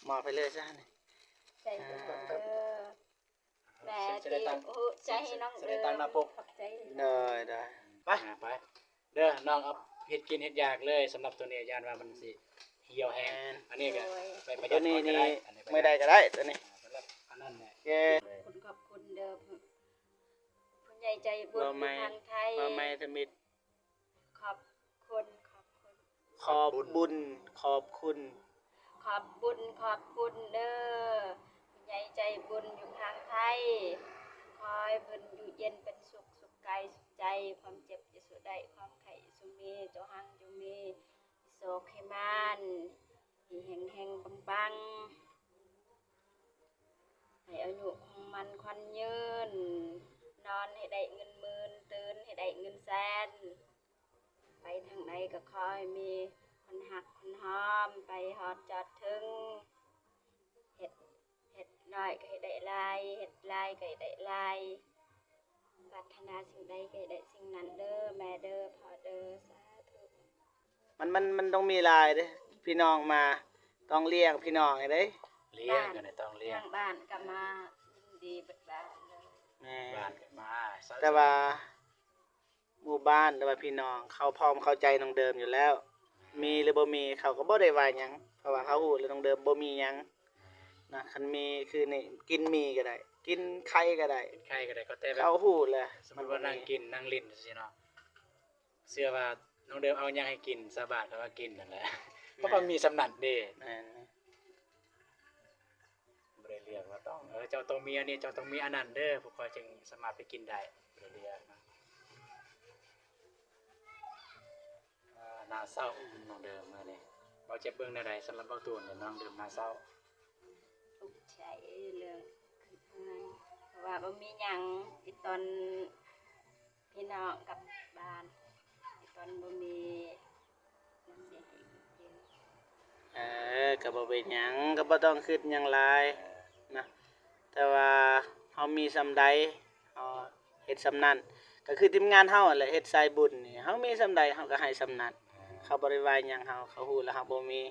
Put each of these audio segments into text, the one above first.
ມອບໃຫ້ເລີຍຊະນີ້ ໃຈເດີ ແມ່ທີ່ຮູ້ໃຈໃຫ້ນ້ອງເດີ ຂອບໃຈ ໂດຍໆ ໄປ ອ່າ ໄປເດີ ນ້ອງເອົາເຮັດກິນເຮັດຢາກເລີຍ. ສຳລັບໂຕນີ້ຢ້ານວ່າມັນຊິຫ່ຽວແຮງ ແມ່ນ ອັນນີ້ກໍ ໂດຍ ໄປປະຢັດກ່ອນກໍໄດ້ ອັນນີ້ ມື້ໃດກໍໄດ້ໂຕນີ້ ອ່າ ສຳລັບອັນນັ້ນແຫຼະ ໂອເຄ ຂອບຄຸນເດີ ຜູ້ໃຫຍ່ໃຈບຸນຢູ່ທາງໄທ ເວົ້າໃໝ່ທຳອິດ ຂອບຄຸນ ຂອບຄຸນ ຂອບບຸນ ຂອບຄຸນ ຂອບບຸນ ຂອບຄຸນເດີ ຜູ້ໃຫຍ່ໃຈບຸນຢູ່ທາງໄທ ຂໍໃຫ້ເພິ່ນຢູ່ເຢັນເປັນສຸກ ສຸກກາຍສຸກໃຈ ຄວາມເຈັບຢ່າສູ່ໄດ້ ຄວາມໄຂ້ຢ່າສູ່ມີ ເຈົ້າຮັ່ງຢູ່ມີ ໃຫ້ໂຊກໃຫ້ໝານ ໃຫ້ເຮັງໆ ປັງໆ ໃຫ້ອາຍຸຄົງມັນຂວັນຍືນ ນອນໃຫ້ໄດ້ເງິນໝື່ນ ຕື່ນໃຫ້ໄດ້ເງິນແສນ ໄປທາງໃດກໍຂໍໃຫ້ມີຄົນຮັກຄົນຫອມ ໄປຮອດຈອດເຖິງ ເຮັດ ເຮັດໜ້ອຍກໍໃຫ້ໄດ້ຫຼາຍ ເຮັດຫຼາຍກໍໃຫ້ໄດ້ຫຼາຍ ປາດຖະໜາສິ່ງໃດກໍໃຫ້ໄດ້ສິ່ງນັ້ນເດີ ແມ່ເດີ ພໍ່ເດີ ສາທຸ. ມັນ ມັນ ມັນຕ້ອງມີຫຼາຍເດ້ ພີ່ນ້ອງມາ ຕ້ອງລ້ຽງພີ່ນ້ອງໃຫ້ເດ້ ລ້ຽງກັນຕ້ອງລ້ຽງ ທາງບ້ານກໍມາຍິນດີເບິດບ້ານເລີຍ ແມ່ນ ບ້ານກໍມາ ແຕ່ວ່າ ໝູ່ບ້ານ ຫຼືວ່າພີ່ນ້ອງເຂົາພ້ອມເຂົ້າໃຈນ້ອງເດີມຢູ່ແລ້ວ ມີຫຼືບໍ່ມີເຂົາກໍບໍ່ໄດ້ວ່າຫຍັງ ເພາະວ່າເຂົາຮູ້ແລ້ວນ້ອງເດີມບໍ່ມີຫຍັງນະ ຄັນມີຄືນີ້ ກິນໝີ່ກໍໄດ້ ກິນໄຂ່ກໍໄດ້ ກິນໄຂ່ກໍໄດ້ ກໍແຕ່ແບບ ເຂົາຮູ້ແລ້ວ ສົມມຸດວ່ານັ່ງກິນນັ່ງຫຼິ້ນຈັ່ງຊີ້ເນາະ ເຊື່ອວ່ານ້ອງເດີມເອົາຫຍັງໃຫ້ກິນ ຊາວບ້ານເຂົາກໍກິນນັ້ນແຫຼະ ເພາະວ່າມີສ່ຳນັ້ນເດ້ ແມ່ນ. ບໍ່ໄດ້ເລືອກວ່າຕ້ອງ ເອີ ເຈົ້າຕ້ອງມີອັນນີ້ ເຈົ້າຕ້ອງມີອັນນັ້ນເດີ ພວກຂ້ອຍຈຶ່ງສາມາດໄປກິນໄດ້ ບໍ່ໄດ້ເລືອກນະ ອ່າ ໜ້າເສົ້ານ້ອງເດີມມື້ນີ້ ເບົາເຈັບເບິ່ງແນວໃດ ສຳລັບເບົາຕູນນີ້ ນ້ອງເດີມໜ້າເສົ້າ ຕົກໃຈເລື່ອງຄືນເຮືອນ ເພາະວ່າບໍ່ມີຫຍັງ ຕິດຕອນ ພີ່ນ້ອງກັບບ້ານ ຕອນບໍ່ມີ ເອີ ກໍບໍ່ເປັນຫຍັງ ກໍບໍ່ຕ້ອງຄິດຫຍັງຫຼາຍນະ ແຕ່ວ່າເຮົາມີສ່ຳໃດ ເຮົາເຮັດສ່ຳນັ້ນ ກໍຄືທີມງານເຮົາຫັ້ນແຫຼະ ເຮັດສາຍບຸນນີ້ ເຮົາມີສ່ຳໃດ ເຮົາກໍໃຫ້ສ່ຳນັ້ນ ເຂົາບໍ່ໄດ້ວ່າຫຍັງເຮົາ ເຂົາຮູ້ແລ້ວເຮົາບໍ່ມີ.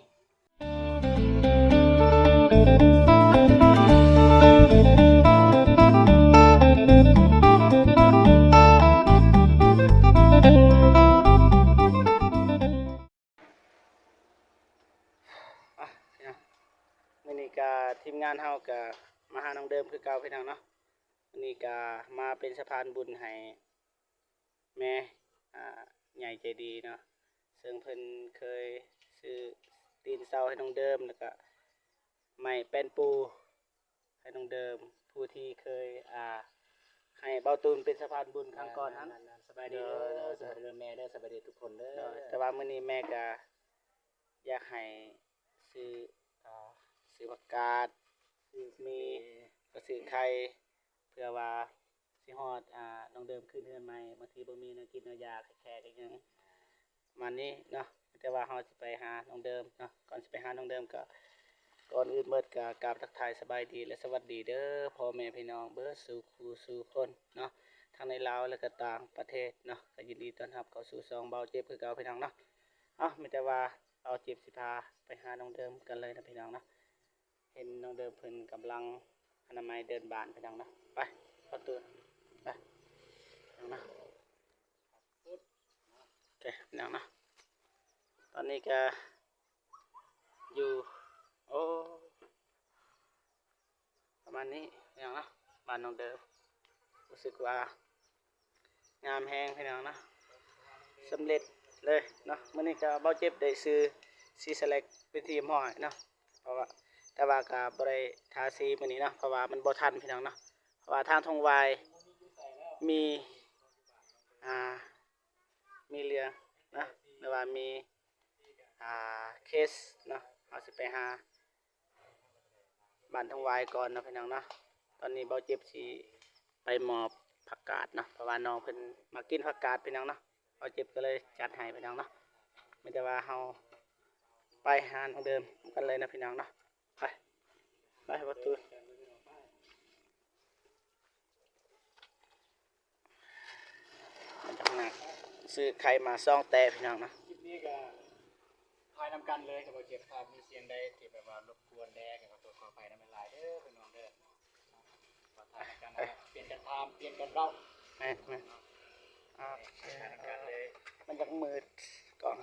ອ່ະ ພີ່ນ້ອງ ມື້ນີ້ກະທີມງານເຮົາກະມາຫານ້ອງເດີມຄືເກົ່າ ພີ່ນ້ອງເນາະ. ມື້ນີ້ກະມາເປັນສະພານບຸນໃຫ້ ແມ່ ອ່າ ໃຫຍ່ໃຈດີເນາະ ເຊິ່ງເພິ່ນເຄີຍຊື້ຕີນເສົາໃຫ້ນ້ອງເດີມ ແລ້ວກະໄມ້ແປ້ນປູໃຫ້ນ້ອງເດີມ ຜູ້ທີ່ເຄີຍ ອ່າ ໃຫ້ເບົາຕູນເປັນສະພານບຸນຄັ້ງກ່ອນຫັ້ນ. ສະບາຍດີເດີ ໂດຍ ສະບາຍດີເດີແມ່ເດີ ສະບາຍດີທຸກຄົນເດີ. ໂດຍ ແຕ່ວ່າມື້ນີ້ແມ່ກະຢາກໃຫ້ຊື້ ອ່າ ຊື້ຜັກກາດ ຊື້ໝີ່ ກະຊື້ໄຂ່ ເພື່ອວ່າຊິຮອດ ອ່າ ນ້ອງເດີມຂຶ້ນເຮືອນໃໝ່ ບາງທີບໍ່ມີແນວກິນແນວຢາກໃຫ້ແຂກອີ່ຫຍັງປະມານນີ້ເນາະ. ແຕ່ວ່າເຮົາຊິໄປຫານ້ອງເດີມເນາະ ກ່ອນຊິໄປຫານ້ອງເດີມກໍ ກ່ອນອື່ນໝົດກໍກາບທັກທາຍສະບາຍດີ ແລະ ສະຫວັດດີເດີ ພໍ່ແມ່ພີ່ນ້ອງເບິດສູ່ຄູ່ສູ່ຄົນເນາະ ທັງໃນລາວ ແລະ ກໍຕ່າງປະເທດເນາະ. ກໍຍິນດີຕ້ອນຮັບເຂົ້າສູ່ຊ່ອງເບົາເຈັບຄືເກົ່າ ພີ່ນ້ອງເນາະ. ເອົາ ມີແຕ່ວ່າເບົາເຈັບຊິພາໄປຫານ້ອງເດີມກັນເລີຍນະ ພີ່ນ້ອງເນາະ. ເຫັນນ້ອງເດີມເພິ່ນກຳລັງອະນາໄມເດີ່ນບ້ານ ພີ່ນ້ອງເນາະ. ໄປ ປະຕູ ໄປ ພີ່ນ້ອງເນາະ. ໂອເຄ ພີ່ນ້ອງເນາະ ຕອນນີ້ກະຢູ່ ໂອ້ ປະມານນີ້ ພີ່ນ້ອງເນາະ ບ້ານນ້ອງເດີມ ຮູ້ສຶກວ່າ ງາມແຮງ ພີ່ນ້ອງເນາະ ສຳເລັດເລີຍເນາະ. ມື້ນີ້ກໍເບົາເຈັບໄດ້ຊື້ສີສະແລັກເປັນທີ່ຮຽບຮ້ອຍເນາະ ເພາະວ່າ ແຕ່ວ່າກໍບໍ່ໄດ້ທາສີມື້ນີ້ເນາະ ເພາະວ່າມັນບໍ່ທັນ ພີ່ນ້ອງເນາະ. ເພາະວ່າທາງທົ່ງຫວາຍມີ ອ່າ ມີເຫຼືອນະ ຫຼືວ່າມີ ອ່າ ເຄສເນາະ ເຮົາຊິໄປຫາ ບ້ານທົ່ງຫວາຍກ່ອນເນາະ ພີ່ນ້ອງເນາະ. ຕອນນີ້ເບົາເຈັບຊິໄປມອບຜັກກາດເນາະ ເພາະວ່ານ້ອງເພິ່ນມັກກິນຜັກກາດ ພີ່ນ້ອງເນາະ. ເບົາເຈັບກໍເລີຍຈັດໃຫ້ ພີ່ນ້ອງເນາະ. ມີແຕ່ວ່າເຮົາໄປຫານ້ອງເດີມກັນເລີຍເນາະ ພີ່ນ້ອງເນາະ. ໄປ ໄປປະຕູ ມາຈາກນັ້ນ ຊື້ໄຂ່ມາສອງແຕ່ ພີ່ນ້ອງເນາະ. ຄລິບນີ້ກໍຖ່າຍນຳກັນເລີຍ ກໍບໍ່ເຈັບ ຖ້າມີສຽງໃດທີ່ແບບວ່າລົບກວນແດ່ກໍ ຖາມປ່ຽນກັນເວົ້າ. ແມ່ນໆ ໂອເຄ ມັນຢາກມືດກ້ອງ.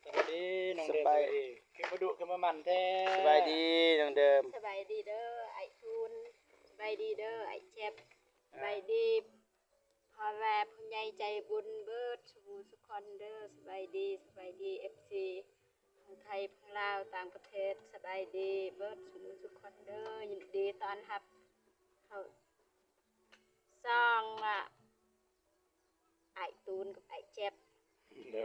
ສະບາຍດີນ້ອງເດີມ. ສະບາຍ ສະບາຍດີ. ຄືມາດຸຄືມາໝັ່ນແທ້. ສະບາຍດີນ້ອງເດີມ. ສະບາຍດີເດີອ້າຍຕູນ. ສະບາຍດີເດີອ້າຍແຈັບ. ສະບາຍດີພໍ່ແມ່ຜູ້ໃຫຍ່ໃຈບຸນເບິດສູ່ຜູ້ສູ່ຄົນເດີ. ສະບາຍດີ ສະບາຍດີເອັຟຊີ ທັງໄທ ທັງລາວ ຕ່າງປະເທດ. ສະບາຍດີເບິດສູ່ຜູ້ສູ່ຄົນເດີ. ຍິນດີຕ້ອນຮັບເຂົ້າຊ່ອງ ອາ ອ້າຍຕູນກັບອ້າຍແຈັບ. ໂດຍ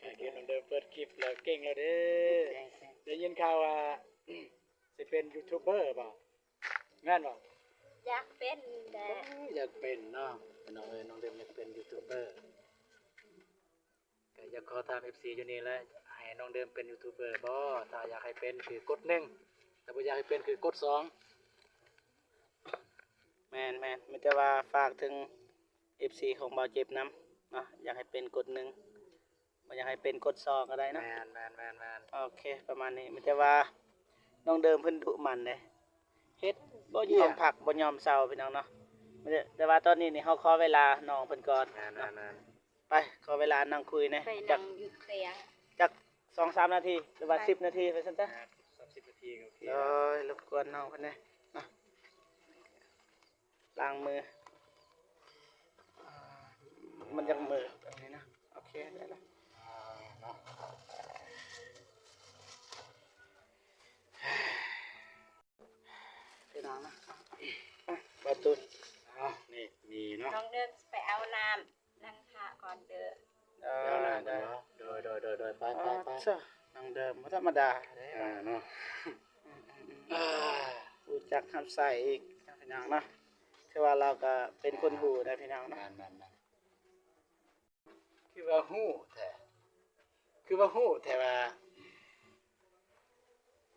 ອ້າຍເດີມ ນ້ອງເດີມເປີດຄລິບແລ້ວເກັ່ງແລ້ວເດ້. ເກັ່ງໆ ໄດ້ຍິນຂ່າວວ່າ ຊິເປັນຢູທູບເບີບໍ່? ແມ່ນບໍ່? ຢາກເປັນແຫຼະ. ໂອ້ຍ ຢາກເປັນເນາະ ນ້ອງເອີຍ. ນ້ອງເດີມຢາກເປັນຢູທູບເບີ. ກໍຢາກຂໍຖາມເອັຟຊີຢູ່ນີ້ແຫຼະ ໃຫ້ນ້ອງເດີມເປັນຢູທູບເບີບໍ່? ຖ້າຢາກໃຫ້ເປັນຄືກົດໜຶ່ງ ຖ້າບໍ່ຢາກໃຫ້ເປັນຄືກົດສອງ. ແມ່ນໆ ມີແຕ່ວ່າຝາກເຖິງເອັຟຊີຂອງບ່າວເຈັບນຳເນາະ ຢາກໃຫ້ເປັນກົດໜຶ່ງ ບໍ່ຢາກໃຫ້ເປັນກົດສອງກໍໄດ້ເນາະ. ແມ່ນໆໆໆ ໂອເຄ ປະມານນີ້. ມີແຕ່ວ່ານ້ອງເດີມເພິ່ນດຸໝັ່ນເດ້ ເຮັດບໍ່ຍອມພັກບໍ່ຍອມເຊົາ ພີ່ນ້ອງເນາະ. ແຕ່ວ່າຕອນນີ້ນີ້ ເຮົາຂໍເວລານ້ອງເພິ່ນກ່ອນເນາະ. ແມ່ນໆໆ ໄປ ຂໍເວລານັ່ງຄຸຍແດ່ ໄປນັ່ງຢູ່ເຕີຍ ຈັກສອງສາມນາທີ ຫຼືວ່າສິບນາທີໄປຊັ້ນຊະ. ສາມສິບນາທີກໍໂອເຄ. ໂດຍ ລົບກວນນ້ອງເພິ່ນແດ່ເນາະ. ລ້າງມື ອາ ມັນຍັງມືແບບນີ້ນະ. ໂອເຄ ໄດ້ລະ ອາ ເນາະ ພີ່ນ້ອງນະ. ອາ ປະຕູ ເອົາ ນີ້ມີເນາະ ນ້ອງເດີມຊິໄປເອົານ້ຳ ນັ່ງຖ້າກ່ອນເດີ. ເອີ ໄປເອົານ້ຳກ່ອນເນາະ. ໂດຍ ໂດຍ ໂດຍ ໂດຍ ໄປ ໄປ ໄປ. ນ້ອງເດີມບໍ່ທຳມະດາເດ້ ອາ ເນາະ ອືມໆໆ ອາ ຮູ້ຈັກຮັບໃຊ້ອີກ ພີ່ນ້ອງເນາະ. ຖືວ່າລາວກໍເປັນຄົນຮູ້ໄດ໋ ພີ່ນ້ອງເນາະ. ແມ່ນໆໆ ຄືວ່າຮູ້ແທ້ ຄືວ່າຮູ້ແທ້ວ່າ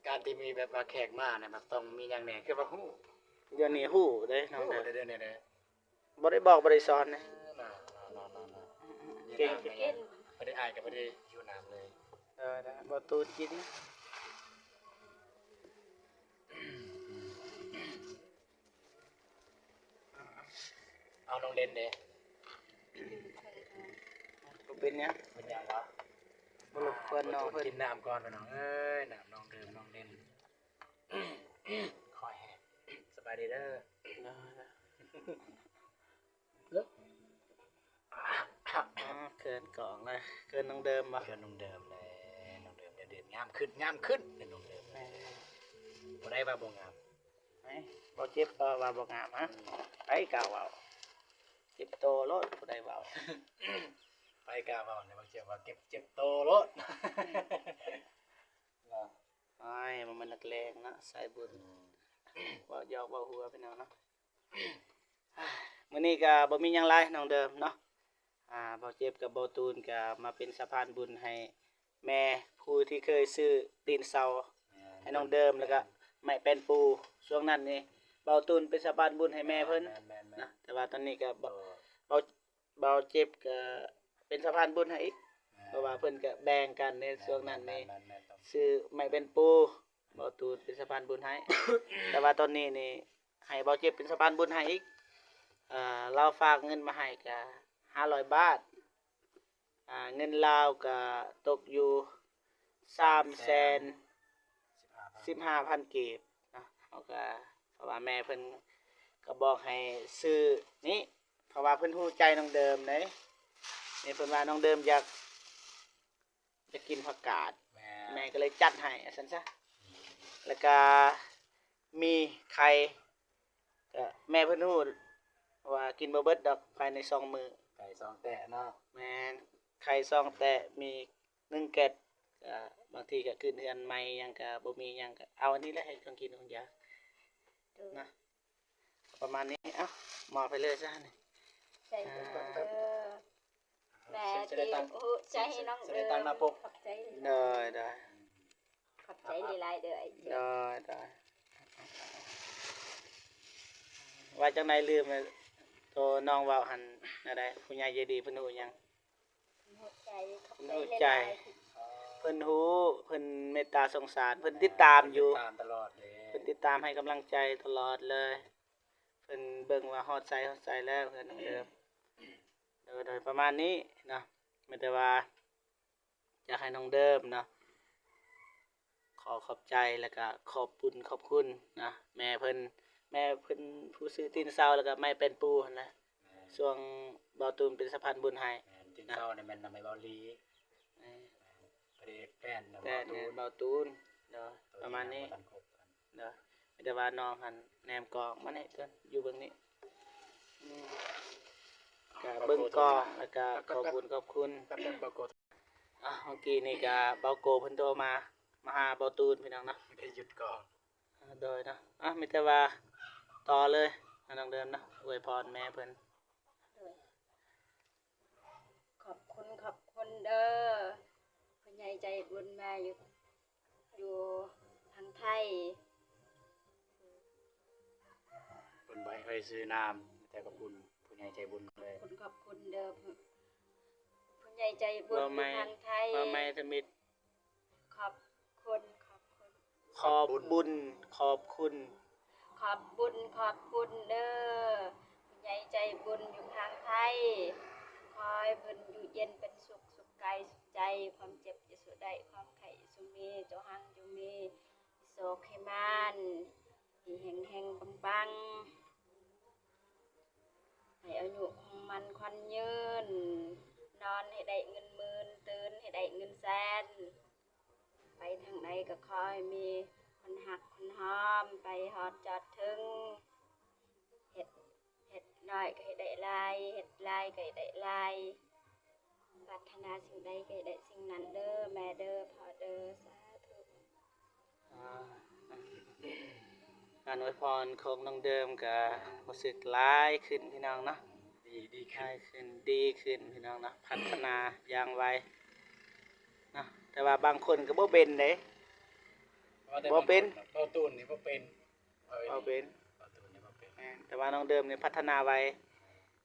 ການທີ່ມີແບບວ່າແຂກມານະ ມັນຕ້ອງມີຫຍັງແດ່ ຄືວ່າຮູ້. ດຽວນີ້ຮູ້ເດ້ນ້ອງເດີ ຮູ້ເດ້ ດຽວນີ້ເດ້ ບໍ່ໄດ້ບອກບໍ່ໄດ້ສອນເດ້. ເອີ ເກັ່ງ ບໍ່ໄດ້ອາຍກໍບໍ່ໄດ້ຫິວນ້ຳເລີຍ. ເອີ ບໍ່ຕູນກິນ. ເອົານ້ອງເດັ່ນເດ້ ບໍ່ເປັນຫຍັງ ເປັນຫຍັງວະ ບໍ່ລົບກວນນ້ອງເພິ່ນ. ກິນນ້ຳກ່ອນພີ່ນ້ອງເອີຍ ນ້ຳນ້ອງເດີມ ນ້ອງເດັ່ນ ຂໍແຮງ. ສະບາຍດີເດີ. ເອີ ເຂີນກ້ອງເລີຍ ເຂີນນ້ອງເດີມບໍ່? ເຂີນນ້ອງເດີມເລີຍ ນ້ອງເດີມ ດຽວເດີມງາມຂຶ້ນ ງາມຂຶ້ນ ເດີມ ນ້ອງເດີມ. ແມ່ນ ຜູ້ໃດວ່າບໍ່ງາມ? ໃຜ ບໍ່ເຈັບກໍວ່າບໍ່ງາມ ຮະ? ໃຜກ້າເວົ້າ? ເຈັບໂຕໂລດ ຜູ້ໃດເວົ້າ? ໃຜກ້າເວົ້າ ແລ້ວບໍ່ເຈັບ ວ່າເຈັບ ເຈັບໂຕໂລດ. ໂອ້ຍ ບໍ່ແມ່ນນັກແລງເນາະ ສາຍບຸນ. ອືມ ເວົ້າຢອກເວົ້າຫົວ ພີ່ນ້ອງເນາະ. ມື້ນີ້ກໍບໍ່ມີຫຍັງຫຼາຍ ນ້ອງເດີມເນາະ. ອ່າ ບ່າວເຈັບກັບບ່າວຕູນກໍມາເປັນສະພານບຸນໃຫ້ແມ່ຜູ້ທີ່ເຄີຍຊື້ຕີນເສົາ ແມ່ນ ໃຫ້ນ້ອງເດີມ ແລ້ວກໍໄມ້ແປ້ນປູ. ຊ່ວງນັ້ນນີ້ບ່າວຕູນເປັນສະພານບຸນໃຫ້ແມ່ເພິ່ນ ແມ່ນໆໆ ນະ ແຕ່ວ່າຕອນນີ້ກໍ ໂດຍ ບ່າວ ບ່າວເຈັບກໍເປັນສະພານບຸນໃຫ້ອີກ ແມ່ນ ເພາະວ່າເພິ່ນກໍແບ່ງກັນໃນ ແມ່ນ ຊ່ວງນັ້ນນີ້ ແມ່ນໆໆ ຊື້ໄມ້ແປ້ນປູ ບ່າວຕູນເປັນສະພານບຸນໃຫ້. ແຕ່ວ່າຕອນນີ້ນີ້ ໃຫ້ບ່າວເຈັບເປັນສະພານບຸນໃຫ້ອີກ. ເອີ ລາວຝາກເງິນມາໃຫ້ກະຫ້າຮ້ອຍບາດ. ອ່າ ເງິນລາວກະຕົກຢູ່ສາມແສນສິບຫ້າພັນກີບເນາະ. ເຮົາກະ ເພາະວ່າແມ່ເພິ່ນກະບອກໃຫ້ຊື້ນີ້ ເພາະວ່າເພິ່ນຮູ້ໃຈນ້ອງເດີມເດ້. ນີ້ເພິ່ນວ່ານ້ອງເດີມຢາກ ຈະກິນຜັກກາດ ແມ່ນ ແມ່ກໍເລີຍຈັດໃຫ້ ວ່າຊັ້ນຊະ. ແລ້ວກະມີໄຂ່ ກະແມ່ເພິ່ນຮູ້ວ່າກິນບໍ່ເບິດດອກພາຍໃນສອງມື້. ໄຂ່ສອງແຕະເນາະ. ແມ່ນ ໄຂ່ສອງແຕະ ມີໜຶ່ງແກັດ. ກະບາງທີກະຂຶ້ນເຮືອນໃໝ່ຫຍັງກະບໍ່ມີຫຍັງ ກະເອົາອັນນີ້ແຫຼະເຮັດຂອງກິນຂອງຢາ ໂດຍ ນະ. ປະມານນີ້ ເອົ້າ ມອບໃຫ້ເລີຍຊະນີ້. ໃສ່ເດີ ແມ່ທີ່ຮູ້ໃຈໃຫ້ນ້ອງເດີມ ຂອບໃຈ. ໂດຍ ໂດຍ ຂອບໃຈຫຼາຍໆເດີ. ໂດຍ ໂດຍ ວ່າຈັ່ງໃດລືມໂຕນ້ອງເວົ້າຫັ້ນ ແນວໃດ ຜູ້ໃຫຍ່ໃຈດີເພິ່ນຮູ້ຫຍັງ? ຮູ້ໃຈ ຂອບໃຈຫຼາຍໆ. ເພິ່ນຮູ້ ເພິ່ນເມດຕາສົງສານ ເພິ່ນຕິດຕາມຢູ່ ຕິດຕາມຕະຫຼອດເດ້ ເພິ່ນຕິດຕາມໃຫ້ກຳລັງໃຈຕະຫຼອດເລີຍ. ເ พิ่ນເບິ່ງວ່າຮອດໃສ ຮອດໃສແລ້ວເຮືອນນ້ອງເດີມ. ໂດຍ ໂດຍ ປະມານນີ້ເນາະ ມີແຕ່ວ່າຢາກໃຫ້ນ້ອງເດີມເນາະ ຂໍຂອບໃຈ ແລ້ວກະຂອບບຸນຂອບຄຸນນະ ແມ່ເພິ່ນ ແມ່ເພິ່ນຜູ້ຊື້ຕີນເສົາ ແລ້ວກະໄມ້ແປ້ນປູຫັ້ນແຫຼະ ແມ່ນ ຊ່ວງເບົາຕູນເປັນສະພານບຸນໃຫ້ ແມ່ນ ຕີນເສົານີ້ແມ່ນນຳໄມ້ເບົາຫຼີ ເອີ ແມ່ນ ພະເອກແປ້ນນຳ ແປ້ນ ເບົາຕູນ ເບົາຕູນ ໂດຍ ປະມານນີ້ ໂຕທີ່ຍັງບໍ່ທັນຄົບກັນ ໂດຍ ມີແຕ່ວ່ານ້ອງຫັ້ນແນມກ້ອງມານີ້ ຢູ່ເບິ່ງນີ້ ອືມ ກະເບິ່ງກ້ອງ ແລ້ວກະຂອບບຸນຂອບຄຸນ ອາ ເມື່ອກີ້ນີ້ກະເບົາໂກເພິ່ນໂທມາ ມາຫາເບົາຕູນ ພີ່ນ້ອງເນາະ ໄດ້ຢຸດກ້ອງ ໂດຍເນາະ ອາ ມີແຕ່ວ່າຕໍ່ເລີຍ ໃຫ້ນ້ອງເດີມເນາະ ອວຍພອນແມ່ເພິ່ນ ໂດຍ ຂອບຄຸນ ຂອບຄຸນເດີ ຜູ້ໃຫຍ່ໃຈບຸນມາຢູ່ ຢູ່ທາງໄທ ເພິ່ນບໍ່ໃຫ້ເອີ່ຍຊື່ນາມ ແຕ່ຂອບຄຸນຜູ້ໃຫຍ່ໃຈບຸນເລີຍ ຂອບຄຸນ ຂອບຄຸນເດີ ຜູ້ ຜູ້ໃຫຍ່ໃຈບຸນຢູ່ທາງໄທ ເວົ້າໃໝ່ທຳອິດ ຂອບຄຸນ ຂອບຄຸນ ຂອບບຸນ ຂອບຄຸນ ຂອບບຸນຂອບຄຸນເດີ ຜູ້ໃຫຍ່ໃຈບຸນຢູ່ທາງໄທ ຂໍໃຫ້ເພິ່ນຢູ່ເຢັນເປັນສຸກ ສຸກກາຍສຸກໃຈ ຄວາມເຈັບຢ່າສູ່ໄດ້ ຄວາມໄຂ້ຢ່າສູ່ມີ ເຈົ້າຮັ່ງຢູ່ມີ ໂຊກໃຫ້ໝານ ໃຫ້ເຮັງໆ ປັງໆ ໃຫ້ອາຍຸຄົງໝັ້ນຂວັນຍືນ ນອນໃຫ້ໄດ້ເງິນໝື່ນ ຕື່ນໃຫ້ໄດ້ເງິນແສນ ໄປທາງໃດກໍຂໍໃຫ້ມີຄົນຮັກຄົນຫອມ ໄປຮອດຈອດເຖິງ ເຮັດ ເຮັດໜ້ອຍກໍໃຫ້ໄດ້ຫຼາຍ ເຮັດຫຼາຍກໍໃຫ້ໄດ້ຫຼາຍ ປາດຖະໜາສິ່ງໃດກໍໃຫ້ໄດ້ສິ່ງນັ້ນເດີ ແມ່ເດີ ພໍ່ເດີ ສາທຸ. ອາ ການອວຍພອນຂອງນ້ອງເດີມກະຮູ້ສຶກຫຼາຍຂຶ້ນພີ່ນ້ອງເນາະ ດີ ດີຂຶ້ນ ຫຼາຍຂຶ້ນ ດີຂຶ້ນພີ່ນ້ອງເນາະ ພັດທະນາຢ່າງໄວເນາະ ແຕ່ວ່າບາງຄົນກໍບໍ່ເປັນເດ້ ບໍ່ເປັນ ເບົາຕູນນີ້ບໍ່ເປັນ ເວົ້າເປັນ ເວົ້າເປັນ ແມ່ນ ແຕ່ວ່ານ້ອງເດີມນີ້ພັດທະນາໄວ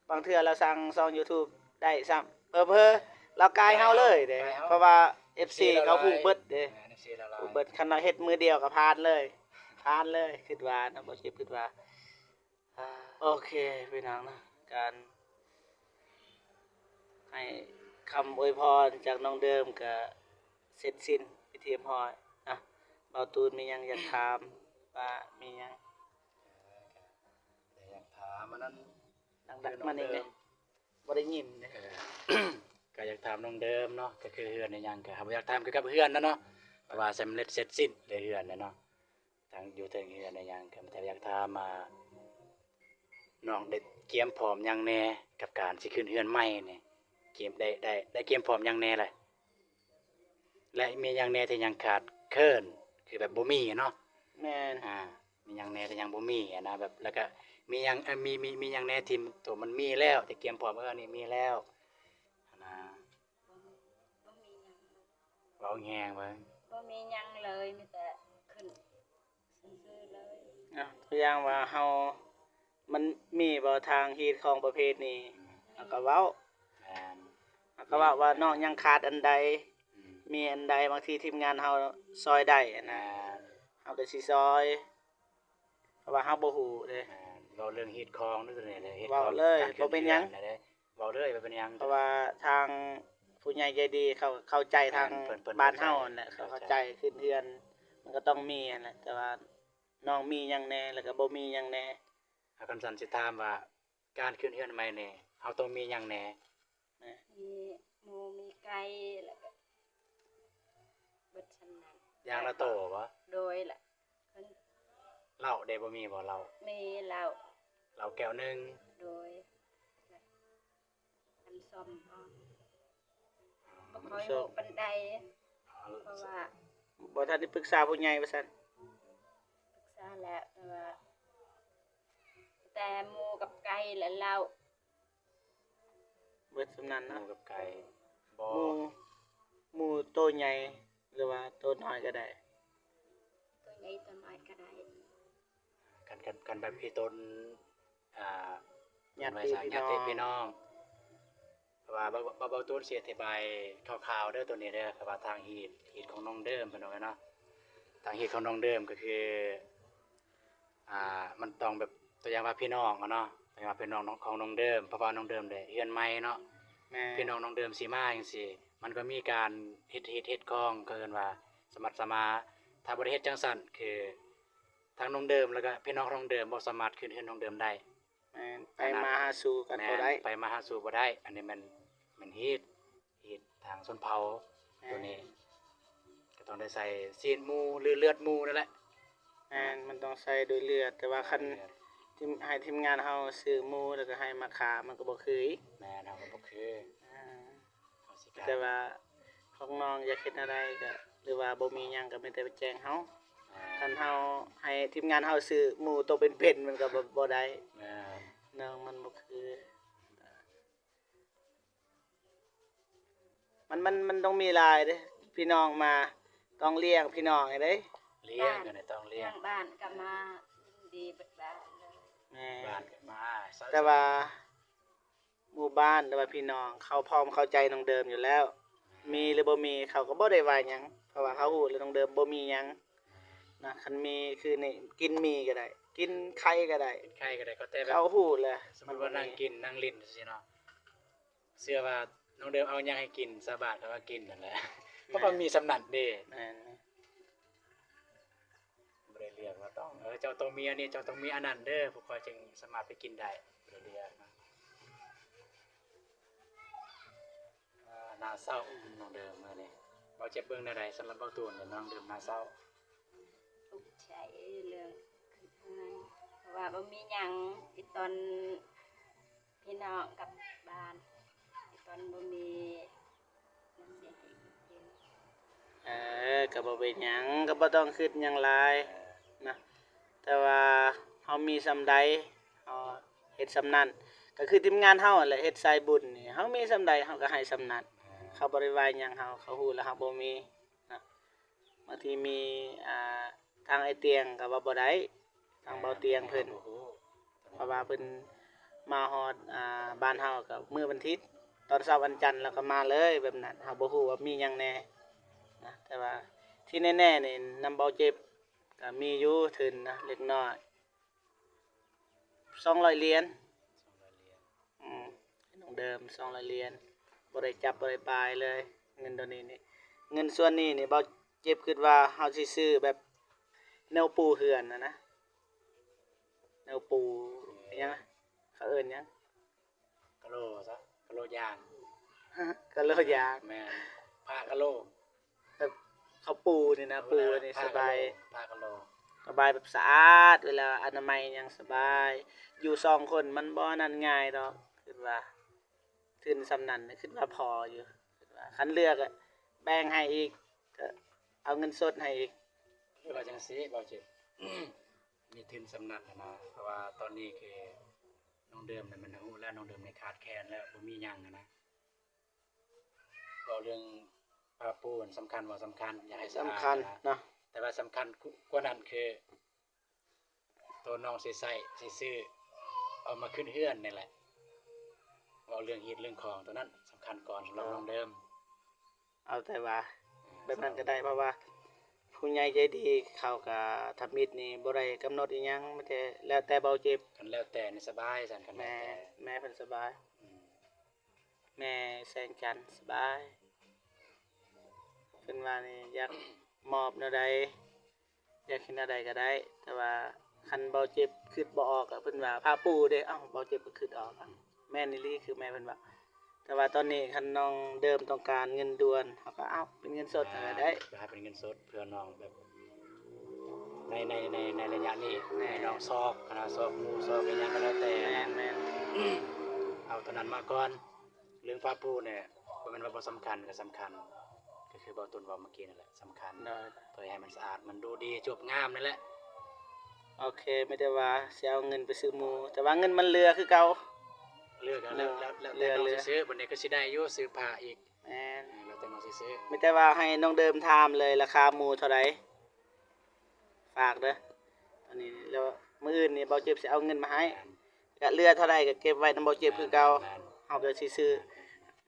ບາງເທື່ອລາວສ້າງຊ່ອງຢູທູບໄດ້ຊ້ຳ ເຜີໆລາວກາຍເຮົາເລີຍເດ້ ເພາະວ່າເອັຟຊີເຂົາຮູ້ເບິດເດ້ ຮູ້ເບິດ ຄັນລາວເຮັດມື້ດຽວກໍຜ່ານເລີຍ ຜ່ານເລີຍ ຄິດວ່ານະ ບໍ່ເຈັບ ຄິດວ່າ ໂອເຄ ພີ່ນ້ອງເນາະ ການໃຫ້ຄຳອວຍພອນຈາກນ້ອງເດີມກໍເສັດສິ້ນເປັນທີ່ຮຽບຮ້ອຍນະ ເບົາຕູນມີຫຍັງຢາກຖາມ ວ່າມີຫຍັງ ເອີ ກໍຢາກຖາມອັນນັ້ນ ດັງໆມານີ້ແຫຼະ ບໍ່ໄດ້ຍິນເດ້ ເອີ ກໍຢາກຖາມນ້ອງເດີມເນາະ ກໍຄືເຮືອນອີ່ຫຍັງ ກໍບໍ່ຢາກຖາມກ່ຽວກັບເຮືອນນະເນາະ ເພາະວ່າສຳເລັດເສັດສິ້ນແລ້ວເຮືອນນະເນາະ ທັງຢູ່ເທິງເຮືອນອີ່ຫຍັງ ກໍມີແຕ່ຢາກຖາມວ່າ ນ້ອງໄດ້ກຽມພ້ອມຫຍັງແດ່ ກັບການຊິຂຶ້ນເຮືອນໃໝ່ນີ້ ກຽມ ໄດ້ ໄດ້ ໄດ້ກຽມພ້ອມຫຍັງແດ່ລະ ແລະ ມີຫຍັງແດ່ທີ່ຍັງຂາດເຂີນ ຄືແບບບໍ່ມີເນາະ ແມ່ນ ອາ ມີຫຍັງແດ່ທີ່ຍັງບໍ່ມີຫັ້ນນະ ແບບ ແລ້ວກະມີຫຍັງ ເອີ ມີ ມີ ມີຫຍັງແດ່ທີ່ໂຕມັນມີແລ້ວ ທີ່ກຽມພ້ອມ ເອີ ອັນນີ້ມີແລ້ວຫັ້ນນະ ບໍ່ມີ ບໍ່ມີຫຍັງ ເວົ້າແຮງເບິ່ງ ບໍ່ມີຫຍັງເລີຍ ມີແຕ່ຂຶ້ນຊື່ໆເລີຍ ອາ ຕົວຢ່າງວ່າເຮົາ ມັນມີບໍ່ທາງຮີດຄອງປະເພດນີ້ ເຮົາກໍເວົ້າ ແມ່ນ ເຮົາກໍເວົ້າວ່ານ້ອງຍັງຂາດອັນໃດ ອືມ ມີອັນໃດ ບາງທີທີມງານເຮົາຊ່ອຍໄດ້ຫັ້ນນະ ແມ່ນ ເຮົາກໍຊິຊ່ອຍ ເພາະວ່າເຮົາບໍ່ຮູ້ເດ້ ແມ່ນ ເວົ້າເລື່ອງຮີດຄອງເດ້ ເວົ້າເລີຍ ບໍ່ເປັນຫຍັງ ເວົ້າເລີຍ ບໍ່ເປັນຫຍັງ ເພາະວ່າທາງຜູ້ໃຫຍ່ໃຈດີເຂົາເຂົ້າໃຈທາງ ແມ່ນ ເພິ່ນ ເພິ່ນ ບ້ານເຮົາຫັ້ນແຫຼະ ເຂົາເຂົ້າໃຈ ເຂົ້າໃຈ ຂຶ້ນເຮືອນມັນກໍຕ້ອງມີຫັ້ນແຫຼະ ແຕ່ວ່ານ້ອງມີຫຍັງແດ່ ແລ້ວກໍບໍ່ມີຫຍັງແດ່ ອາ ຄັນຊັ້ນຊິຖາມວ່າ ການຂຶ້ນເຮືອນໃໝ່ນີ້ ເຮົາຕ້ອງມີຫຍັງແດ່? ມີໝູ ມີໄກ່ ແລ້ວກໍເບິດສ່ຳນັ້ນ ຢ່າງລະໂຕບໍ? ໂດຍ ລະ ເຫຼົ້າເດ ບໍ່ມີບໍເຫຼົ້າ? ມີເຫຼົ້າ ເຫຼົ້າແກ້ວໜຶ່ງ ໂດຍ ແລະ ອັນຊອມອອກ ບໍ່ຄ່ອຍຮູ້ປານໃດ ເພາະວ່າບໍ່ທັນໄດ້ປຶກສາຜູ້ໃຫຍ່ວ່າຊັ້ນ ປຶກສາແລ້ວ ແຕ່ວ່າ ແຕ່ໝູກັບໄກ່ ແລະ ເຫຼົ້າ ເບິດສ່ຳນັ້ນເນາະ ໝູກັບໄກ່ ບໍ່ ໝູ ໝູໂຕໃຫຍ່ ຫຼືວ່າໂຕນ້ອຍກໍໄດ້? ໂຕໃຫຍ່ໂຕນ້ອຍກໍໄດ້ ຄັນ ຄັນ ຄັນແບບພີ່ຕົນ ອ່າ ຍາດຕິພີ່ນ້ອງ ຍາດຕິພີ່ນ້ອງ ເພາະວ່າ ເບົາ ເບົາ ເບົາຕູນຊິອະທິບາຍຄ່າວໆເດີ ໂຕນີ້ເດີ ເພາະວ່າທາງຮີດ ຮີດຂອງນ້ອງເດີມ ພີ່ນ້ອງເອີຍເນາະ ທາງຮີດຂອງນ້ອງເດີມກໍຄື ອ່າ ມັນຕ້ອງແບບ ຕົວຢ່າງວ່າພີ່ນ້ອງເນາະ ຕົວຢ່າງວ່າພີ່ນ້ອງຂອງນ້ອງເດີມ ເພາະວ່ານ້ອງເດີມໄດ້ເຮືອນໃໝ່ເນາະ ແມ່ນ ພີ່ນ້ອງນ້ອງເດີມຊິມາຈັ່ງຊີ້ ມັນກໍມີການເຮັດຮີດເຮັດຄອງ ເຂົາເອີ້ນວ່າສະໝັດສະໝານ ຖ້າບໍ່ໄດ້ເຮັດຈັ່ງຊັ້ນ ຄືທາງນ້ອງເດີມ ແລ້ວກໍພີ່ນ້ອງນ້ອງເດີມບໍ່ສາມາດຂຶ້ນເຮືອນນ້ອງເດີມໄດ້. ແມ່ນ ໄປມາຫາສູ່ກັນບໍ່ໄດ້ ແມ່ນ ໄປມາຫາສູ່ບໍ່ໄດ້ ອັນນີ້ແມ່ນ ແມ່ນຮີດ ຮີດທາງຊົນເຜົ່າ ແມ່ນ ຕົວນີ້ ກໍຕ້ອງໄດ້ໃສ່ຊີ້ນໝູ ຫຼື ເລືອດໝູນັ້ນແຫຼະ ແມ່ນ ມັນຕ້ອງໃສ່ໂດຍເລືອດ ແຕ່ວ່າຄັນ ເລືອດ ທີມ ໃຫ້ທີມງານເຮົາຊື້ໝູ ແລ້ວກໍໃຫ້ມາຂ້າ ມັນກໍບໍ່ຄືອີກ ແມ່ນ ເຮົາກໍບໍ່ຄື ອ່າ ເຮົາຊິການ ແຕ່ວ່າພວກນ້ອງຢາກເຮັດແນວໃດກໍ ຫຼືວ່າບໍ່ມີຫຍັງກໍມີແຕ່ໄປແຈ້ງເຮົາ ອ່າ ຄັນເຮົາໃຫ້ທີມງານເຮົາຊື້ໝູໂຕເປັນໆ ມັນກໍບໍ່ ບໍ່ໄດ້ ແມ່ນ ເນາະ ມັນບໍ່ຄື ມັນ ມັນ ມັນຕ້ອງມີຫຼາຍເດ້ ພີ່ນ້ອງມາ ຕ້ອງລ້ຽງພີ່ນ້ອງໃຫ້ເດ້ ລ້ຽງກັນ ຕ້ອງລ້ຽງ ທາງບ້ານກໍມາ ຍິນດີເບິດບ້ານເລີຍ ແມ່ນ ບ້ານກໍມາ ແຕ່ວ່າໝູ່ບ້ານ ຫຼືວ່າພີ່ນ້ອງ ເຂົາພ້ອມເຂົ້າໃຈນ້ອງເດີມຢູ່ແລ້ວ ມີຫຼືບໍ່ມີ ເຂົາກໍບໍ່ໄດ້ວ່າຫຍັງ ເພາະວ່າເຂົາຮູ້ແລ້ວນ້ອງເດີມບໍ່ມີຫຍັງນະ ຄັນມີຄືນີ້ ກິນໝີ່ກໍໄດ້ ກິນໄຂ່ກໍໄດ້ ກິນໄຂ່ກໍໄດ້ ກໍແຕ່ແບບ ເຂົາຮູ້ແລ້ວ ສົມມຸດວ່ານັ່ງກິນນັ່ງຫຼິ້ນຈັ່ງຊີ້ເນາະ ເຊື່ອວ່ານ້ອງເດີມເອົາຫຍັງໃຫ້ກິນ ຊາວບ້ານເຂົາກໍກິນນັ້ນແຫຼະ ເພາະວ່າມີສ່ຳນັ້ນເດ້ ແມ່ນ ບໍ່ໄດ້ເລືອກວ່າຕ້ອງ ເອີ ເຈົ້າຕ້ອງມີອັນນີ້ ເຈົ້າຕ້ອງມີອັນນັ້ນເດີ ພວກຂ້ອຍຈຶ່ງສາມາດໄປກິນໄດ້ ບໍ່ໄດ້ເລືອກນະ ອ່າ ໜ້າເສົ້ານ້ອງເດີມມື້ນີ້ ເບົາເຈັບເບິ່ງແນວໃດ ສຳລັບເບົາຕູນ ແລະ ນ້ອງເດີມໜ້າເສົ້າ ຕົກໃຈເລີຍ ຄືເຮືອນ ເພາະວ່າບໍ່ມີຫຍັງ ອີຕອນ ພີ່ນ້ອງກັບບ້ານ ຕອນບໍ່ມີ ເອີ ກໍບໍ່ເປັນຫຍັງ ກໍບໍ່ຕ້ອງຄິດຫຍັງຫຼາຍນະ ແຕ່ວ່າເຮົາມີສ່ຳໃດ ເຮົາເຮັດສ່ຳນັ້ນ ກໍຄືທີມງານເຮົາຫັ້ນແຫຼະ ເຮັດສາຍບຸນນີ້ ເຮົາມີສ່ຳໃດ ເຮົາກໍໃຫ້ສ່ຳນັ້ນ ເຂົາບໍ່ໄດ້ວ່າຫຍັງເຮົາ ເຂົາຮູ້ແລ້ວເຮົາບໍ່ມີນະ ບາງທີມີ ອ່າ ທາງອ້າຍຕຽງກໍວ່າບໍ່ໄດ້ ທາງເບົາຕຽງເພິ່ນ ເພາະວ່າເພິ່ນມາຮອດ ອ່າ ບ້ານເຮົາກໍມື້ວັນທິດ ຕອນເຊົ້າວັນຈັນລາວກໍມາເລີຍ ແບບນັ້ນ ເຮົາບໍ່ຮູ້ວ່າມີຫຍັງແດ່ນະ ແຕ່ວ່າທີ່ແນ່ໆນີ້ນຳເບົາເຈັບກໍມີຢູ່ທຶນນະ ເລັກນ້ອຍ ສອງຮ້ອຍຫຼຽນ ສອງຮ້ອຍຫຼຽນ ອືມ ໃຫ້ນ້ອງເດີມ ສອງຮ້ອຍຫຼຽນ ບໍ່ໄດ້ຈັບບໍ່ໄດ້ປາຍເລີຍ ເງິນໂຕນີ້ນີ້ ເງິນສ່ວນນີ້ນີ້ ເບົາເຈັບຄິດວ່າເຮົາຊິຊື້ແບບແນວປູເຮືອນນະນະ ແນວປູຫຍັງ ເຂົາເອີ້ນຫຍັງ ກະໂຫຼຊະ ກະໂຫຼຢາງ ກະໂຫຼຢາງ ແມ່ນ ຜ້າກະໂຫຼ ແບບເຂົາປູນີ້ນະ ປູນີ້ສະບາຍ ຜ້າກະໂຫຼ ສະບາຍແບບສະອາດ ເວລາອະນາໄມຫຍັງສະບາຍ ຢູ່ສອງຄົນມັນບໍ່ອັນນັ້ນງ່າຍດອກ ຄິດວ່າ ທຶນສ່ຳນັ້ນຄິດວ່າພໍຢູ່ ຄິດວ່າຄັນເຫຼືອກໍແບ່ງໃຫ້ອີກ ກໍເອົາເງິນສົດໃຫ້ອີກ ຄືວ່າຈັ່ງຊີ້ ເບົາເຈັບ ມີທຶນສ່ຳນັ້ນຫັ້ນນະ ເພາະວ່າຕອນນີ້ຄືນ້ອງເດີມນະ ແມ່ນຮູ້ແລ້ວ ນ້ອງເດີມນີ້ຂາດແຄນແລ້ວ ບໍ່ມີຫຍັງຫັ້ນນະ ເວົ້າເລື່ອງຜ້າປູນສຳຄັນບໍ່? ສຳຄັນ ຢາກໃຫ້ສະອາດ ສຳຄັນນະ ເນາະ ແຕ່ວ່າສຳຄັນກວ່ານັ້ນຄື ໂຕນ້ອງຊິໃຊ້ຊິຊື້ ເອົາມາຂຶ້ນເຮືອນນີ້ແຫຼະ ເວົ້າເລື່ອງຮີດເລື່ອງຄອງ ໂຕນັ້ນສຳຄັນກ່ອນ ສຳລັບນ້ອງເດີມ ເອົາແຕ່ວ່າແບບນັ້ນກໍໄດ້ ເພາະວ່າຜູ້ໃຫຍ່ໃຈດີເຂົາກໍທຳອິດນີ້ບໍ່ໄດ້ກຳນົດອີ່ຫຍັງ ມີແຕ່ແລ້ວແຕ່ເບົາເຈັບ ຄັນແລ້ວແຕ່ນີ້ສະບາຍຊັ້ນ ຄັນແລ້ວແຕ່ ແມ່ ແມ່ເພິ່ນສະບາຍ ອືມ ແມ່ແສງຈັນສະບາຍ ເພິ່ນວ່ານີ້ຢາກມອບແນວໃດ ຢາກເຮັດແນວໃດກໍໄດ້ ແຕ່ວ່າຄັນເບົາເຈັບຄິດບໍ່ອອກ ກໍເພິ່ນວ່າຜ້າປູເດ້ ເອົ້າ ເບົາເຈັບກໍຄິດອອກ ແມ່ນອີ່ຫຼີ ຄືແມ່ເພິ່ນເວົ້າ ແຕ່ວ່າຕອນນີ້ຄັນນ້ອງເດີມຕ້ອງການເງິນດ່ວນ ເຮົາກໍເອົາເປັນເງິນສົດຫັ້ນກໍໄດ້ ກໍໃຫ້ເປັນເງິນສົດ ເພື່ອນ້ອງແບບ ໃນ ໃນ ໃນ ໃນໄລຍະນີ້ ໃຫ້ນ້ອງຊອກຫັ້ນນະ ຊອກໝູ່ຊອກອີ່ຫຍັງກໍແລ້ວແຕ່ ແມ່ນໆ ເອົາຕົວນັ້ນມາກ່ອນ ເລື່ອງຜ້າປູນີ້ບໍ່ແມ່ນວ່າບໍ່ສຳຄັນ ກໍສຳຄັນ ກໍຄືເບົາຕຸນເວົ້າເມື່ອກີ້ນັ້ນແຫຼະ ສຳຄັນ ໂດຍ ເພື່ອໃຫ້ມັນສະອາດ ມັນດູດີ ຈົບງາມນັ້ນແຫຼະ ໂອເຄ ມີແຕ່ວ່າຊິເອົາເງິນໄປຊື້ໝູ່ ແຕ່ວ່າເງິນມັນເຫຼືອຄືເກົ່າ ເຫຼືອກໍແລ້ວ ແລ້ວແຕ່ນ້ອງຊິຊື້ ບັດນີ້ກໍຊິໄດ້ຢູ່ ຊື້ຜ້າອີກ ແມ່ນ ເອີ ແລ້ວແຕ່ນ້ອງຊິຊື້ ມີແຕ່ວ່າໃຫ້ນ້ອງເດີມຖາມເລີຍ ລາຄາໝູ່ເທົ່າໃດ? ຝາກເດີ ອັນນີ້ ແລ້ວມື້ອື່ນນີ້ເບົາເຈັບຊິເອົາເງິນມາໃຫ້ ແມ່ນ ກະເຫຼືອເທົ່າໃດກະເກັບໄວ້ນຳເບົາເຈັບຄືເກົ່າ ແມ່ນ ເຮົາກະຊິຊື້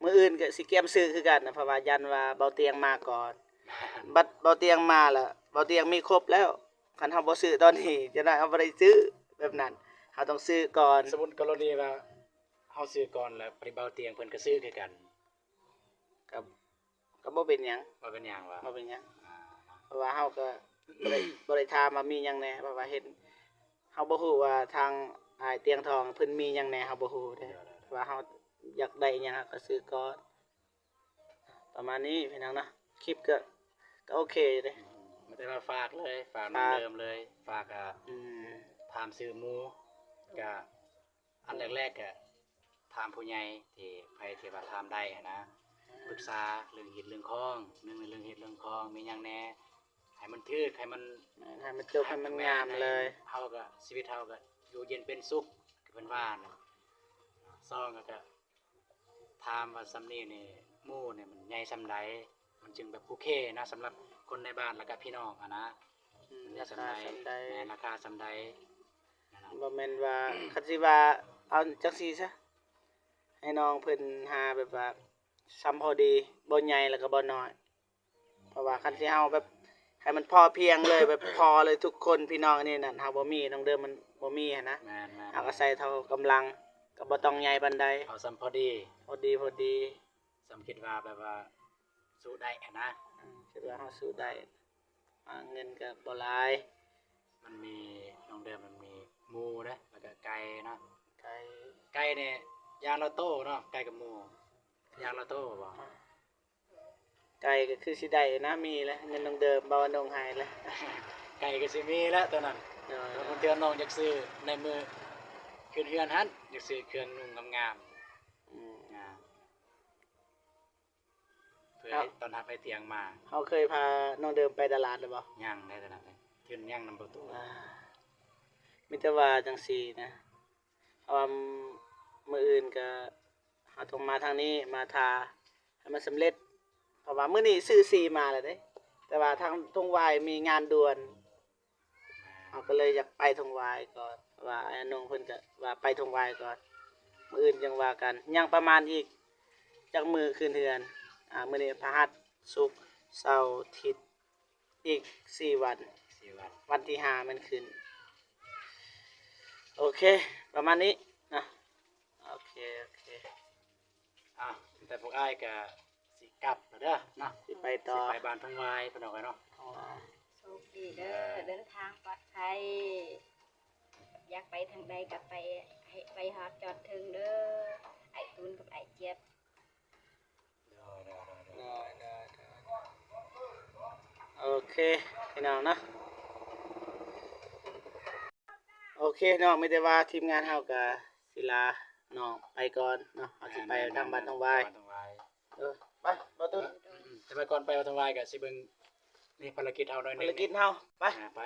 ມື້ອື່ນກະຊິກຽມຊື້ຄືກັນນະ ເພາະວ່າຢ້ານວ່າເບົາຕຽງມາກ່ອນ ແມ່ນ ບັດເບົາຕຽງມາລະ ເບົາຕຽງມີຄົບແລ້ວ ຄັນເຮົາບໍ່ຊື້ຕອນນີ້ ຈັກໜ້ອຍເຮົາບໍ່ໄດ້ຊື້ ແບບນັ້ນ ເຮົາຕ້ອງຊື້ກ່ອນ. ສົມມຸດກໍລະນີວ່າເຮົາຊື້ກ່ອນ ແລ້ວປະຕິເບົາຕຽງເພິ່ນກໍຊື້ຄືກັນ ກໍ ກໍບໍ່ເປັນຫຍັງ. ບໍ່ເປັນຫຍັງຫວາ? ບໍ່ເປັນຫຍັງ. ອ່າ ເພາະວ່າເຮົາກໍບໍ່ໄດ້ ບໍ່ໄດ້ຖາມວ່າມີຫຍັງແດ່ ເພາະວ່າເຫັນ ເຮົາບໍ່ຮູ້ວ່າທາງອ້າຍຕຽງທອງເພິ່ນມີຫຍັງແດ່ ເຮົາບໍ່ຮູ້ເດ້. ໂດຍໆໆ ວ່າເຮົາຢາກໄດ້ຫຍັງ ເຮົາກໍຊື້ກ່ອນ. ປະມານນີ້ພີ່ນ້ອງເນາະ ຄລິບກໍ ກໍໂອເຄຢູ່ເດ້. ອືມ ມີແຕ່ວ່າຝາກເລີຍ ຝາກນ້ອງເດີມເລີຍ ຝາກ ອາ ອືມ ຖາມຊື່ໝູ່ ກະ ອັນແລກໆ ກະຖາມຜູ້ໃຫຍ່ ທີ່ໃຜທີ່ວ່າຖາມໄດ້ຫັ້ນນະ ປຶກສາເລື່ອງຮີດເລື່ອງຄອງ ໜຶ່ງເລື່ອງຮີດເລື່ອງຄອງ ມີຫຍັງແດ່ ໃຫ້ມັນຖືກ ໃຫ້ມັນ ແມ່ນ ໃຫ້ມັນຈົບ ໃຫ້ມັນງາມເລີຍ ເຮົາກໍ ຊີວິດເຮົາກໍຢູ່ເຢັນເປັນສຸກ ຄືເພິ່ນວ່ານະ. ສອງກໍ ກໍຖາມວ່າສ່ຳນີ້ນີ້ ໝູ່ນີ້ມັນໃຫຍ່ສ່ຳໃດ ມັນຈຶ່ງແບບໂອເຄນະ ສຳລັບຄົນໃນບ້ານ ແລ້ວກະພີ່ນ້ອງຫັ້ນນະ. ອືມ ມັນໃຫຍ່ສ່ຳໃດ ລາຄາສ່ຳໃດ ແມ່ນລາຄາສ່ຳໃດ ນັ້ນນະ. ບໍ່ແມ່ນວ່າ ຄັນຊິວ່າເອົາຈັ່ງຊີ້ຊະ ໃຫ້ນ້ອງເພິ່ນຫາແບບວ່າສ່ຳພໍດີ ບໍ່ໃຫຍ່ແລ້ວກໍບໍ່ນ້ອຍ. ເພາະວ່າຄັນຊິເຮົາແບບໃຫ້ມັນພໍພຽງເລີຍ ແບບພໍເລີຍທຸກຄົນພີ່ນ້ອງ ອັນນີ້ນັ້ນ ເຮົາບໍ່ມີ ນ້ອງເດີມມັນບໍ່ມີຫັ້ນນະ. ແມ່ນໆໆ ເຮົາກໍໃສ່ເທົ່າກຳລັງ ກໍບໍ່ຕ້ອງໃຫຍ່ປານໃດ ເອົາສ່ຳພໍດີ ພໍດີ ພໍດີ ສ່ຳຄິດວ່າແບບວ່າສູ້ໄດ້ຫັ້ນນະ. ອືມ ຄິດວ່າເຮົາສູ້ໄດ້ ຫາເງິນກໍບໍ່ຫຼາຍ. ມັນມີ ນ້ອງເດີມມັນມີໝູ່ເດ້ ແລ້ວກໍໄກ່ເນາະ ໄກ່ ໄກ່ນີ້ຢ່າງລະໂຕເນາະ ໄກ່ກັບໝູ່ຢ່າງລະໂຕບໍ່? ໄກ່ກໍຄືຊິໄດ້ນະ ມີແຫຼະ ເງິນນ້ອງເດີມ ເບົາອານົງໃຫ້ແຫຼະ ໄກ່ກໍຊິມີແຫຼະໂຕນັ້ນ. ໂດຍ ບາງເທື່ອນ້ອງຢາກຊື້ໃນມື້ຂຶ້ນເຮືອນຫັ້ນ ຢາກຊື້ເຄື່ອງນຸ່ງງາມໆ. ອືມ ອ່າ ເພື່ອ ເອົ້າ ໃຫ້ຕ້ອນຮັບອ້າຍຕຽງມາ. ເຮົາເຄີຍພານ້ອງເດີມໄປຕະຫຼາດແລ້ວບໍ່? ຍັງເດ້ ຕະຫຼາດເດ້ ເທື່ອຍັງນຳປະຕູ. ອ່າ ມີແຕ່ວ່າຈັ່ງຊີ້ນະ ເພາະວ່າມື້ອື່ນກໍ ເຮົາຕ້ອງມາທາງນີ້ ມາຖ້າໃຫ້ມັນສຳເລັດ ເພາະວ່າມື້ນີ້ຊື້ສີມາແລ້ວເດ້ ແຕ່ວ່າທາງທົ່ງຫວາຍມີງານດ່ວນ ເຮົາກໍເລີຍຢາກໄປທົ່ງຫວາຍກ່ອນ ເພາະວ່າອ້າຍອານົງເພິ່ນກໍວ່າໄປທົ່ງຫວາຍກ່ອນ ມື້ອື່ນຈັ່ງວ່າກັນ. ຍັງປະມານອີກຈັກມື້ຂຶ້ນເຮືອນ ອ່າ ມື້ນີ້ພະຫັດ ສຸກ ເສົາ ອາທິດ ອີກສີ່ວັນ ສີ່ວັນ ວັນທີຫ້າແມ່ນຂຶ້ນ. ໂອເຄ ປະມານນີ້ເນາະ. ໂອເຄ ໂອເຄ ອ່ະ ແຕ່ພວກອ້າຍກະຊິກັບແລ້ວເດີເນາະ ຊິໄປຕໍ່ ຊິໄປບ້ານທົ່ງຫວາຍ ພີ່ນ້ອງເອີຍເນາະ. ໂຊກດີເດີ ເດີນທາງປອດໄພ ຢາກໄປທາງໃດກໍໄປ ໃຫ້ໄປຮອດຈອດເຖິງເດີ ອ້າຍຕູນກັບອ້າຍຈຽບ. ໂອເຄພີ່ນ້ອງເນາະ ໂອເຄເນາະ ມີແຕ່ວ່າທີມງານເຮົາກະຊິລານ້ອງໄປກ່ອນເນາະ ເຮົາຊິໄປທາງບ້ານທົ່ງຫວາຍ. ເອີ ໄປ ບ່າວຕູນ ແຕ່ວ່າກ່ອນໄປບ້ານທົ່ງຫວາຍກະຊິເບິ່ງ ມີພາລະກິດເຮົາໜ້ອຍໜຶ່ງ ພາລະກິດເຮົາ ໄປ ອ່າ ໄປ.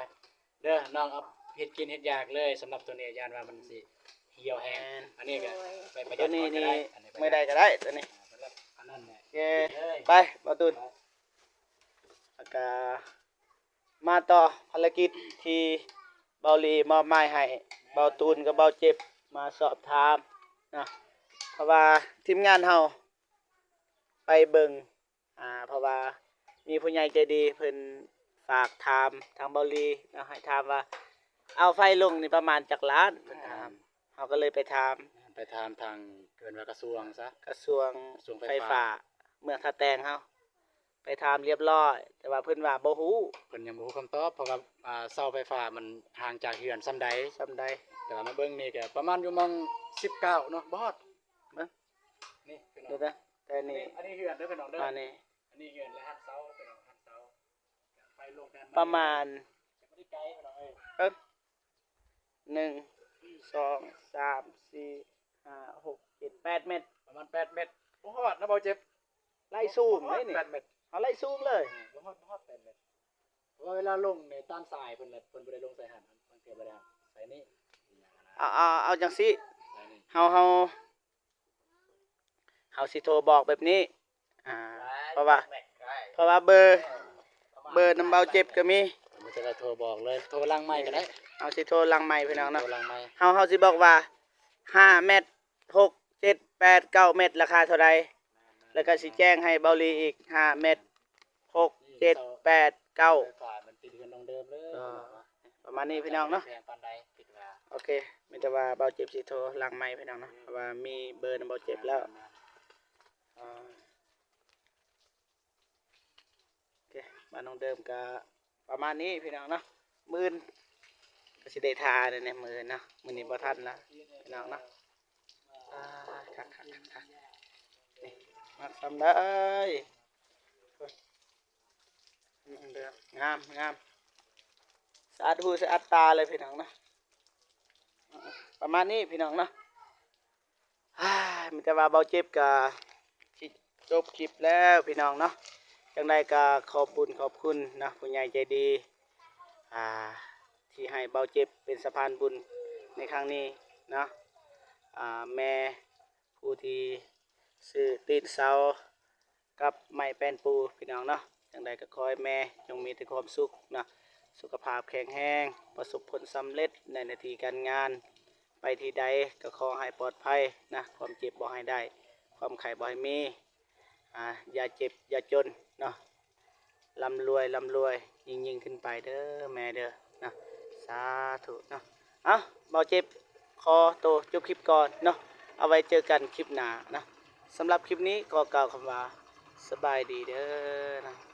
ເດີ ນ້ອງເອົາເຮັດກິນເຮັດຢາກເລີຍ ສຳລັບໂຕນີ້ຢ້ານວ່າມັນຊິຫ່ຽວແຮງ. ແມ່ນ ອັນນີ້ກໍໄປປະຢັດກ່ອນກໍໄດ້ ໂຕນີ້ນີ້ ອັນນີ້ປະຢັດ ມື້ໃດກໍໄດ້ໂຕນີ້ ອ່າ ສຳລັບອັນນັ້ນແຫຼະ. ໂອເຄ ໄປ ບ່າວຕູນ ແລ້ວກໍມາຕໍ່ພາລະກິດທີ່ເບົາລີມອບໝາຍໃຫ້ເບົາຕູນກັບເບົາເຈັບມາສອບຖາມເນາະ ເພາະວ່າທີມງານເຮົາໄປເບິ່ງ ອ່າ ເພາະວ່າມີຜູ້ໃຫຍ່ໃຈດີເພິ່ນຝາກຖາມທາງເບົາລີເນາະ ໃຫ້ຖາມວ່າເອົາໄຟລົງນີ້ປະມານຈັກລ້ານ ເພິ່ນຖາມ ເຮົາກໍເລີຍໄປຖາມ ໄປຖາມທາງ ເອີ້ນວ່າກະຊວງຊະ ກະຊວງ ກະຊວງໄຟຟ້າ ໄຟຟ້າເມືອງທ່າແຕງເຮົາ ໄປຖາມລຽບລ້ອຍ ແຕ່ວ່າເພິ່ນວ່າບໍ່ຮູ້ ເພິ່ນຍັງບໍ່ຮູ້ຄຳຕອບ ເພາະວ່າ ອ່າ ເສົາໄຟຟ້າມັນຫ່າງຈາກເຮືອນສ່ຳໃດ ສ່ຳໃດ ແຕ່ວ່າມາເບິ່ງນີ້ກະປະມານຢູ່ໝ່ອງສິບເກົ້າເນາະ ບໍ່ຮອດ ເບິ່ງ ນີ້ພີ່ນ້ອງ ແຕ່ນີ້ ອັນນີ້ເຮືອນເດີພີ່ນ້ອງເດີ ອັນນີ້ ອັນນີ້ເຮືອນ ແລະ ຫັນເສົາພີ່ນ້ອງ ຫັນເສົາ ໄປລົງແຕ່ ປະມານ ຈະບໍ່ໄດ້ໄກພີ່ນ້ອງເອີຍ ເອີ ໜຶ່ງ ສອງ ສາມ ສີ່ ຫ້າ ຫົກ ເຈັດ ແປດແມັດ ປະມານແປດແມັດ ບໍ່ຮອດນະ ເບົາເຈັບ ໄລ່ຊູມເດ້ນີ້ ແປດແມັດ ເຮົາໄລ່ຊູມເລີຍ ບໍ່ຮອດ ບໍ່ຮອດແປດແມັດ ເພາະວ່າເວລາລົງໃນຕາມສາຍເພິ່ນ ເພິ່ນບໍ່ໄດ້ລົງສາຍຫັ້ນ ບາງເທື່ອບໍ່ໄດ້ໃສ່ນີ້ ເອົາ ເອົາ ເອົາຈັ່ງຊີ້ ເຮົາ ເຮົາ ເຮົາຊິໂທບອກແບບນີ້ ອ່າ ເພາະວ່າ ເພາະວ່າເບີ ເບີນຳເບົາເຈັບກໍມີ ມີແຕ່ວ່າໂທບອກເລີຍ ໂທຫຼັງໄມກໍໄດ້ ເຮົາຊິໂທຫຼັງໄມພີ່ນ້ອງເນາະ ໂທຫຼັງໄມ ເຮົາ ເຮົາຊິບອກວ່າ ຫ້າແມັດ ຫົກ ເຈັດ ແປດ ເກົ້າແມັດ ລາຄາເທົ່າໃດ ແລ້ວກໍຊິແຈ້ງໃຫ້ເບົາລີອີກ ຫ້າແມັດ ຫົກ ເຈັດ ແປດ ເກົ້າ ໄຟຟ້າມັນຕິດເຮືອນນ້ອງເດີມເລີຍ ເອີ ປະມານນີ້ພີ່ນ້ອງເນາະ ແພງປານໃດ ຄິດວ່າ ໂອເຄ ມີແຕ່ວ່າເບົາເຈັບຊິໂທຫຼັງໄມພີ່ນ້ອງເນາະ ເພາະວ່າມີເບີນຳເບົາເຈັບແລ້ວ. ໂອເຄ ບ້ານນ້ອງເດີມກະປະມານນີ້ພີ່ນ້ອງເນາະ. ມື້ອື່ນກະຊິໄດ້ຖ່າຍແນ່ມື້ອື່ນເນາະ ມື້ນີ້ບໍ່ທັນລະພີ່ນ້ອງເນາະ. ອ່າ ຄັກໆໆ ນີ້ ມັກສ່ຳໃດ. ງາມໆ ສະອາດຫູສະອາດຕາເລີຍພີ່ນ້ອງເນາະ. ປະມານນີ້ພີ່ນ້ອງເນາະ. ມີແຕ່ວ່າເບົາເຈັບກະຊິຈົບຄລິບແລ້ວພີ່ນ້ອງເນາະ. ຈັ່ງໃດກະຂອບບຸນຂອບຄຸນເນາະ ຜູ້ໃຫຍ່ໃຈດີ ອ່າ ທີ່ໃຫ້ເບົາເຈັບເປັນສະພານບຸນໃນຄັ້ງນີ້ເນາະ. ອ່າ ແມ່ຜູ້ທີ່ຊື້ຕີນເສົາ ກັບໄມ້ແປ້ນປູພີ່ນ້ອງເນາະ. ຈັ່ງໃດກໍຂໍໃຫ້ແມ່ຈົ່ງມີແຕ່ຄວາມສຸກເນາະ ສຸຂະພາບແຂງແຮງ ປະສົບຜົນສຳເລັດໃນໜ້າທີ່ການງານ ໄປທີ່ໃດກໍຂໍໃຫ້ປອດໄພນະ ຄວາມເຈັບບໍ່ໃຫ້ໄດ້ ຄວາມໄຂ້ບໍ່ໃຫ້ມີ ອ່າ ຢ່າເຈັບຢ່າຈົນເນາະ ລ່ຳລວຍ ລ່ຳລວຍ ຍິ່ງໆຂຶ້ນໄປເດີແມ່ເດີເນາະ ສາທຸເນາະ. ເອົ້າ ເບົາເຈັບ ຂໍໂຕຈົບຄລິບກ່ອນເນາະ ເອົາໄວ້ເຈີກັນຄລິບໜ້າເນາະ. ສຳລັບຄລິບນີ້ຂໍກ່າວຄຳວ່າ ສະບາຍດີເດີເນາະ.